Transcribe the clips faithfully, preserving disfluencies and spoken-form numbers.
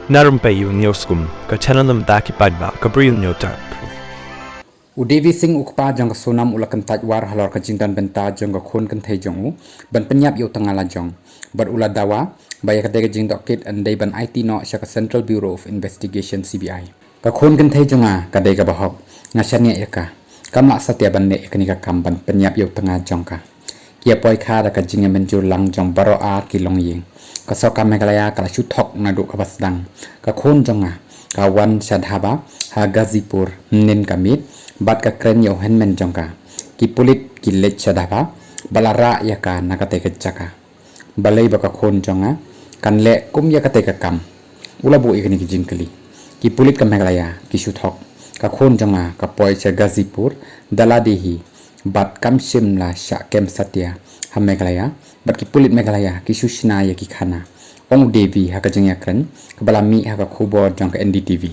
Na rympei ïa u News Kum, ka channel na bynta ki paidbah ka Bri u Hynñiewtrep. U Devi Singh, u kpa jong ka Sonam, u la kyntait war halor ka jingdon bynta jong ka khun kynthei jong u ban pynïap ïa u tnga lajong, bad u la dawa ba ïa katei ka jingtohkit yn dei ban aiti noh sha ka Central Bureau of Investigation, C B I. Ka khun kynthei jong nga ka dei kaba hok, nga shaniah ïa ka. Kam lah satia ban leh ïa kane ka kam ban pynïap ïa u tnga jong ka. Ki ïa poi kha da ka jingïamynjur lang jong baroh ar ki longïing. Ka sorkar Meghalaya ka la shu thok naduh kaba sdang. Ka khun jong nga ka wan sha dhaba ha Ghazipur mynnin ka miet, bad ka kren ïa u hynmen jong ka. Ki pulit ki leit sha dhaba bad la rah ïa ka na katei ka jaka. Balei ba ka khun jong nga kan leh kum ïa katei ka kam? U la buh ïa kane ka jingkylli. Ki pulit ka Meghalaya ki shu thok. Ka khun jong nga ka poi sha Ghazipur da lade hi, bad kam shym la shah kem satia ha Meghalaya, bad ki pulit Meghalaya ki shu shna ïa ki khana, ong u Devi ha ka jingïakren kaba la mih ha ka khubor jong ka N D T V.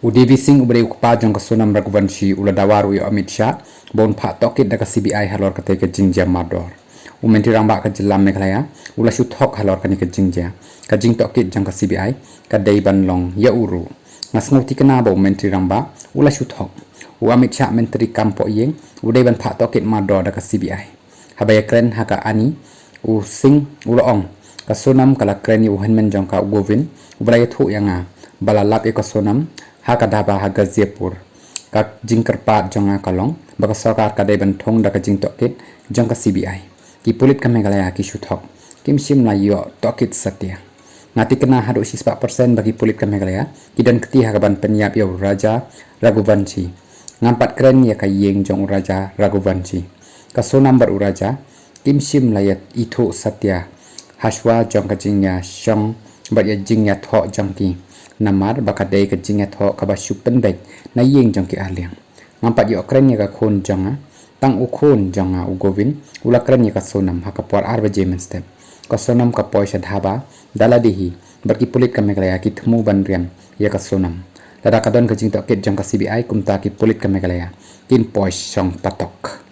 U Devi Singh, uba dei u kpa jong ka Sonam Raghuvanshi, u la dawa ruh ïa u Amit Shah ba un phah tohkit da ka C B I halor katei ka jingjia mardor. U Myntri Rangbah ka jylla Meghalaya u la shu thok halor kane ka jingjia. Ka jingtohkit jong ka C B I ka dei ban long ïa u ruh. Nga sngewthikna ba u Myntri Rangbah u la shu thok. U Amit Shah, Myntri Kam Pohïing, u dei ban phah tohkit mardor da ka C B I. Haba ïakren ha ka Ani, u Singh u la ong, ka Sonam ka la kren ïa u hynmen jong ka, u Govind, uba la ïathuh ïa nga ba la lap ïa ka Sonam ha ka dhaba ha Ghazipur. Ka jingkyrpad jong nga ka long ba ka sorkar ka dei ban thung da ka jingtohkit jong ka C B I. Ki pulit ka Meghalaya ki shu thok, kim shym la ïoh tohkit satia. Nga thikna haduh shispah percent ba ki pulit ka Meghalaya ki don kti ha kaban pynïap ïa u Raja Raghuvanshi. Ngam pat kren ïa ka ïing jong u Raja Raghuvanshi. Ka Sonam bad u Raja kim shym la ïa ithuh satia hashwa jong ka jingïashong bad ïa jingïathoh jong ki, namar ba ka dei ka jingïathoh kaba shu pynbeit na ïing jong ki arliang. Ngam pat ïoh kren ïa ka khun jong nga. Tang u khun jong nga, u Govind, u la kren ïa ka Sonam ha ka por ar baje mynstep. Ka Sonam ka poi sha dhaba da lade hi, bad ki pulit ka Meghalaya ki thmu ban riam ïa ka Sonam. Lada ka don ka jingtohkit jong ka C B I, kumta ki pulit ka Meghalaya kin poi shong patok.